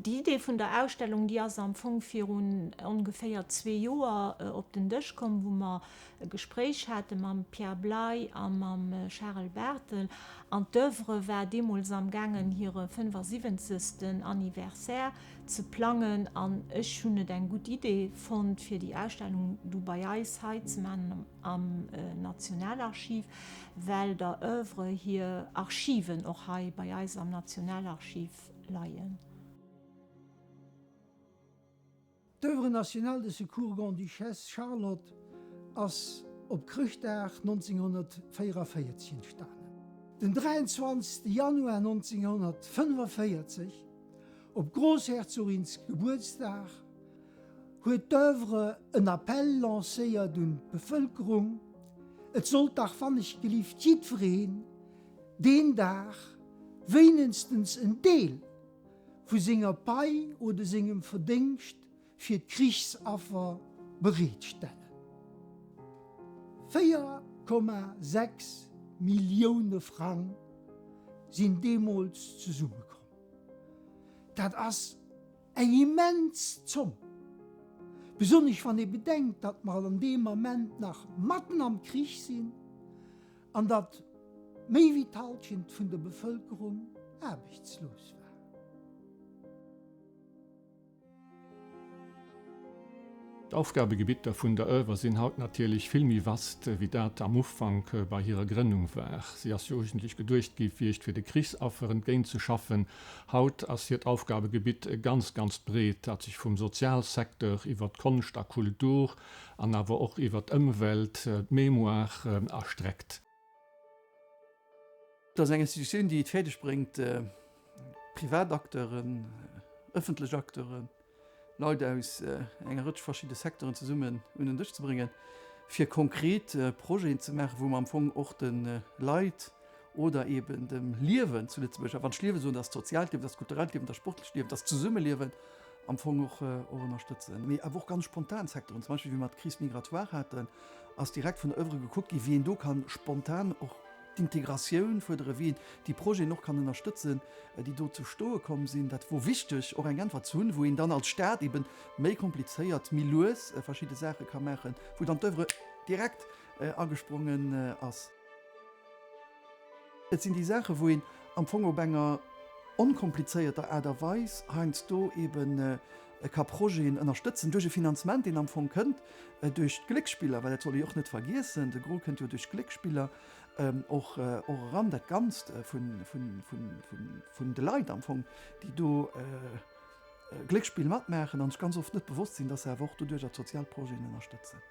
Déi Idee vun der Ausstellung, déi ass am Fong virun ongeféier zwee Joer op den Dësch komm, wou mer e Gespréich hate mam Pierre Bley a mam Charel Barthel. An d'Oeuvre war deemools am gaangen hire 75. Anniversaire ze plangen an ech hunn et eng gutt Idee fonnt, fir déi Ausstellung du bei eis hei ze maachen am Nationalarchiv, well der Oeuvre hir Archiven och hei bei eis am Nationalarchiv leien. D'Oeuvre nationale de secours Grande-Duchesse Charlotte ass op Chrëschtdag 1944 entstanen. Den 23 Januar 1945, op Grossherzogins Gebuertsdag, huet d'Oeuvre en Appell lancéiert un d'Bevëlkerung, et sollt dach wannechgelift jiddwereen deen Dag wéinenstens en Deel vu senger Pai oder sengem Verdéngscht fir d'Krichsaffer bereetstellen. 4,6 Millioune Frang sinn deemools zesummekomm. Dat ass eng immens Zomm, besonnesch wann ee bedenkt, datt mer an deem Ament nach matten am Krich sinn an datt méi wéi d'Halschent vun der Bevëlkerung aarbechtslos war. D'Aufgabegebitter vun der Oeuvre sinn haut natierlech vill méi vast, wéi dat am Ufank bei hirer Grënnung war. Si ass jo eigentlech geduecht gi wiescht fir de Krichsaffer entgéint ze schaffen. Haut ass hiert Aufgabegebitt ganz, ganz breet, dat sech vum Sozialsecteur iwwer d'Konscht a Kultur an awer och iwwer d'Ëmwelt, d'Mémoire erstreckt. Et ass eng Institutioun, déi et fäerdeg bréngt, privat Acteuren, ëffentlech Acteuren, Leit aus enger Rëtsch verschidde Secteuren zesummen un en Dësch ze bréngen, fir konkret Projeten ze maachen, wou mer am Fong och de Leit oder eeben dem Liewen zu Lëtzebuerg, a wann ech Liewe soen, dat ass d'soziaalt Liewen, dat ass d'kulturellt Liewen, dat ass d'sportlecht Liewen, dat ass d'Zesummeliewen, am Fong och ënnerstëtzen. Mee awer och ganz spontan Secteuren, zum Beispill wéi mer d'Crise migratoire haten, ass direkt vun der Oeuvre gekuckt ginn, wéi een do kann spontan och d'Integratioun fuerderen, wéi een déi Projeten och kann ënnerstëtzen, déi do zu stoe komm sinn. Dat wor wichteg, och eng Äntwert ze hunn, wou een dann als Staat eben méi komplizéiert, méi lues verschidde Saache ka maachen, wou dann d'Oeuvre direkt agesprongen ass. Et sinn déi Saachen, wou een am Fong op enger onkomplizéierter Aart a Weis heiansdo eben ka Projeten ënnerstëtzen duerch e Finanzement, deen am Fong kënnt duerch d'Glécksspiller, well dat soll ee jo och net vergiessen, de Gros kënnt jo duerch d'Glécksspiller och eran, dat Ganzt vun de Leit am Fong, déi do Glécksspill matmaachen an sech ganz oft net bewosst sinn, dass se awer och doduercher d'sozial Projeten ënnerstëtzen.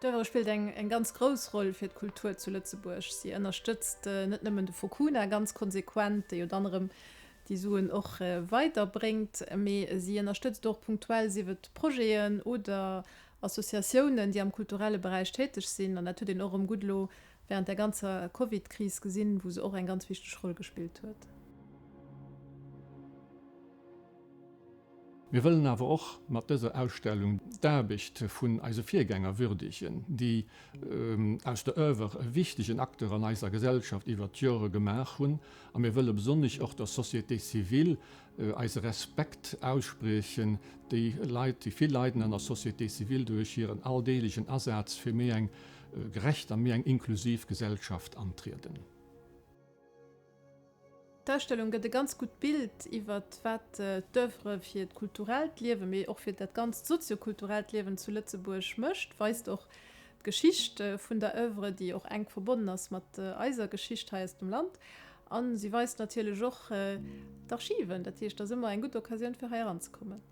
D'Oeuvre spillt eng ganz grouss Roll fir d'Kultur zu Lëtzebuerg. Si ënnerstëtzt net nëmmen de Focuna ganz konsequent, dee jo dann erëm déi Suen och weiderbréngt, mee si ënnerstëtzt och punktuell, sief et Projeten oder Associatiounen, déi am kulturelle Beräich täteg sinn. An dat huet een och erëm gutt elo während der ganzer Covid-Kris gesinn, wou se och eng ganz wichteg Roll gespillt huet. Mir wëllen awer och mat dëser Ausstellung d'Aarbecht vun eise Virgänger würdegen, déi aus der Oeuvre e wichtegen Acteur an eiser Gesellschaft iwwert d'Jore gemaach hunn. A mir wëlle besonnesch och der Société civile eise Respekt ausspriechen, déi Leit, déi vill leiden an der Société civile duerch hiren alldeelegen Asaz fir méi eng gerecht a méi eng inklusiv Gesellschaft antrieden. D'Ausstellung gëtt e ganz gutt Bild iwwert wat d'Oeuvre fir d'kulturellt Liewen, mee och fir dat ganzt soziokulturellt Liewen zu Lëtzebuerg mécht, weist och d'Geschicht vun der Oeuvre, déi och enk verbonnen ass mat eiser Geschicht hei aus dem Land. A si weist natierlech och d'Archiven, dat heescht, et ass ëmmer eng gutt Occasioun fir hei eranzekommen.